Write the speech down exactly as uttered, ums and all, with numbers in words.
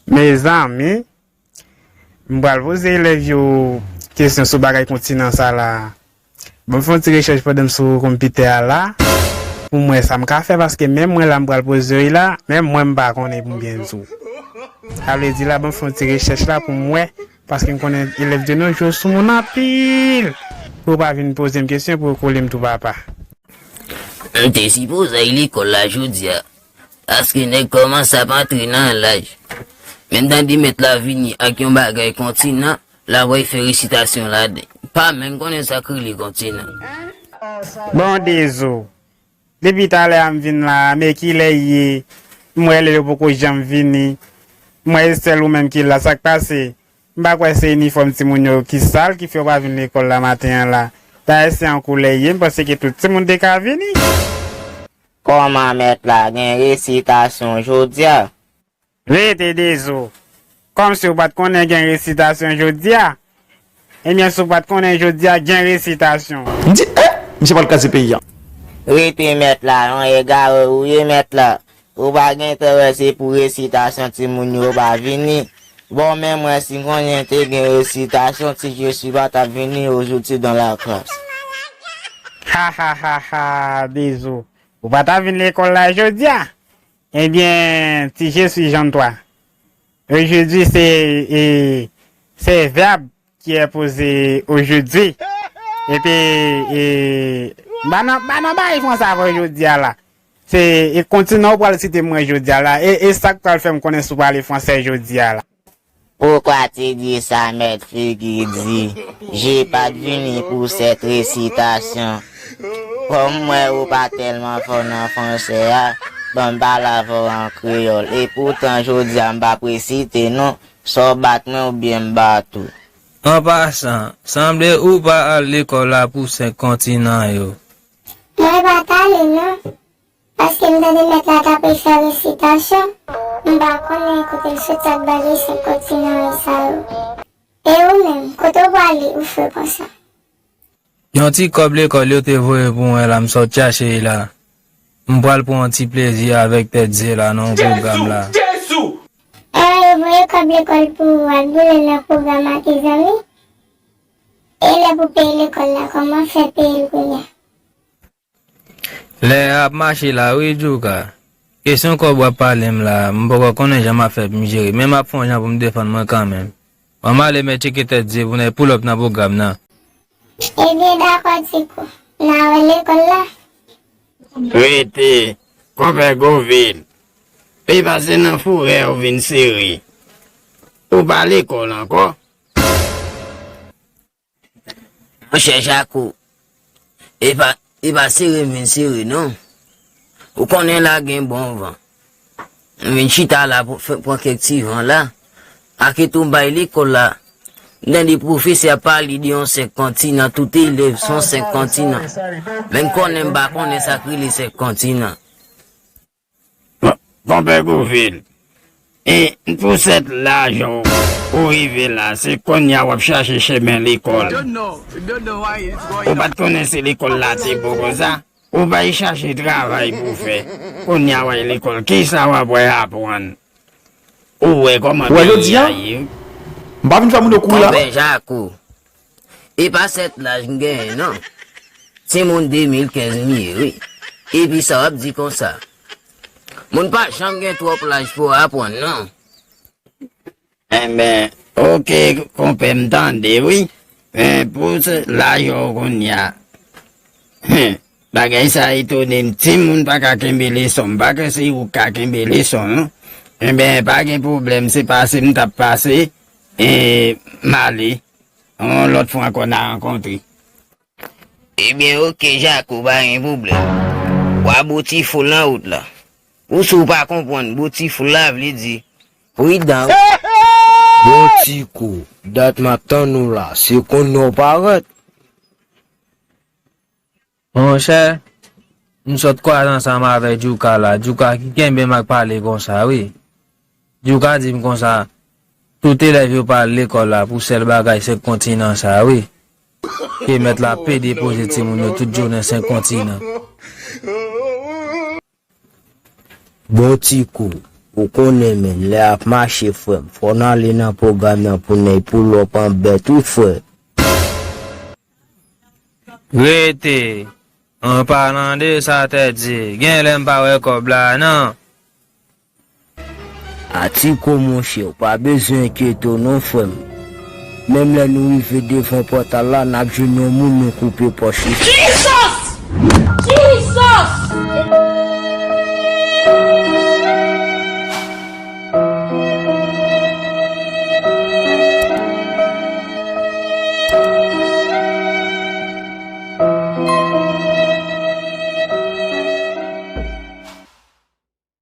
Mezanmi, m pral poze elèv yo kesyon sou bagay kontinan sa la. Bon, m fè yon ti rechèch pandan m sou konpitè a la pou m wè sa m ka fè, paske menm mwen la m pral poze yo la, menm mwen m pa konnen pou m byen di w. Sa vle di la, bon, m fè yon ti rechèch la pou m wè, paske m konnen elèv de nos jours sou moun anpil. Pou yo pa vin poze m kesyon, pou yo kole m tou papa. M te sipoze al lekòl la jodi a, paske nèg kòmanse ap antre nan laj. Men m tande mèt la vini ak yon bagay kontinan, l ap al fè resitasyon ladan. Pa menm konnen sa k rele kontinan. Bon, Dezo. Depi talè a m vin la, men kilè y ye? M wè elèv yo poko janm vini. M wè e sèl ou menm ki la, sa k pase? M pa kwè se inifòm timoun yo ki sal ki fè w pa vin lekòl la maten an la. Dayè se an koulè y ye, m panse ke tout timoun te ka vini. Kòman mèt la gen resitasyon jodi a? Rete Dezo. Kòmsi w pa t konnen gen resitasyon jodi a? Ebyen si w pa t konnen jodi a gen resitasyon. M di, eh! Misye pral kraze peyi a. Rete mèt la, yon egare ou ye mèt la. Ou pa gentan wè se pou resitasyon timoun yo pa vini. Bon men mwen si konnen te gen resitasyon ti Jesi pa t ap vini ojouti dan laklas. Hahahaha Dezo. Ou pa ta vin lekòl la jodi a? Ebyen ti Jesi janm twa. Ojouti se e, se vèb ki è poze ojouti. Epi e, ba nan ba nan bagay franse avè jodi a la. Se e kontinan ou pral site mwen jodi a la. E, e sa k pral fè m konnen si w pale franse jodi a la. Poukwa ti di sa mèt figi di? Je pa t vini pou sèt resitasyon. Kòm m wè ou pa tèlman fò nan franse a, ban m pale avè w an kreyòl. Epoutan jodi a m p ap resite non, sa w bat mwen oubyen m bat ou. An pasan, sanble ou pa al lekòl la pou senk kontinan yo. Mwen pa t ale non. Paske m tande mèt la t ap refè resitasyon, m pa konnen kote l sot sa k ba li senk kontinan yo sa yo. E ou menm, kote w prale ou fè konsa? Yon ti kòb lekòl yo te voye pou mwen la m sot chache l la. M pral pran yon ti plezi avèk tèt ze la nan yon pwogram la. An yo voye kòb lekòl pou ou al boule nan pwogram ak zanmi? E lè pou peye lekòl la, kòman w fè peye l kounye a? Lè a ap mache la wi Djouka. Kesyon kòb w ap pale m la, m poko konnen jan m ap fè pou m jere, men m ap fè yon jan pou m defann mwen kanmenm. Ann ale men tcheke tèt ze pou n al pull up nan pwogram nan. Ebyen dakò Tiko, n a wè lekòl la. Rete, konpè Govil. Epa se nan fourè ou vin sere. Ou pa lekòl ankò. Monchè Jako, e pa, e pa sere m vin sere non. Ou konnen la gen bon van. M vin chita la pou fè pran kèk ti van la. Ake tou m bay lekòl la. M tande pwofesè ap pale de yon senk kontinan, tout elèv se yon senk kontinan. Men m konnen m pa konnen sa k rele senk kontinan. Konpè Govil, e pou sèt laj ou rive la, se kounye a w ap chache chemen lekòl. Ou pa t konnen se lekòl la te bon konsa? Ou bay chache travay pou w fè. Kounye a w al lekòl, kisa w ap wè aprann? Ou wè kòman peyi a ye? M pa vin fè moun yo kouri la. Konpè Jako. E pa sèt laj m genyen non. Timoun de mil kenz m ye wi. Epi sa w ap di konsa. Moun pa janm gen twòp laj pou aprann non. Enben, oke, konpè m tande wi. Men pou laj ou kounye a. Bagay sa etone m, timoun pa ka kenbe leson, m pa kwè se ou k ka kenbe leson non. Enben, pa gen pwoblèm, se pase m t ap pase, e m ale. Yon lòt fwa ankò n a rankontre. Ebyen oke Jako pa gen pwoblèm. W a bo ti foul nan wout la. Ou si w pa konprann bo ti foul la vle di pridan wi. Bon Tiko, dat m ap tann ou la, se kounye a w parèt. Monchè, m sot kwaze ansanm avèk Djouka la, Djouka ki kenbe m ak pale konsa wi. Djouka di m konsa, tout elèv yo pa al lekòl la pou sèl bagay senk kontinan sa wi. Ke mèt la pede poze timoun yo tout jounen senk kontinan. Bon Tiko, Ou konnen, men, lè ap mache, frè m. Fò n ale nan pwogram nan pou nèg pou lòp an bèt, wi, frè. Rete. An palan de sa, tèt di, gen lè m pa wè kòb la, non. Atiko, monchè, ou pa bezwen enkyete w, non, frè m. Menm lè nou rive devan pòtal la, n ap jwenn yon moun nou koupe pòch li.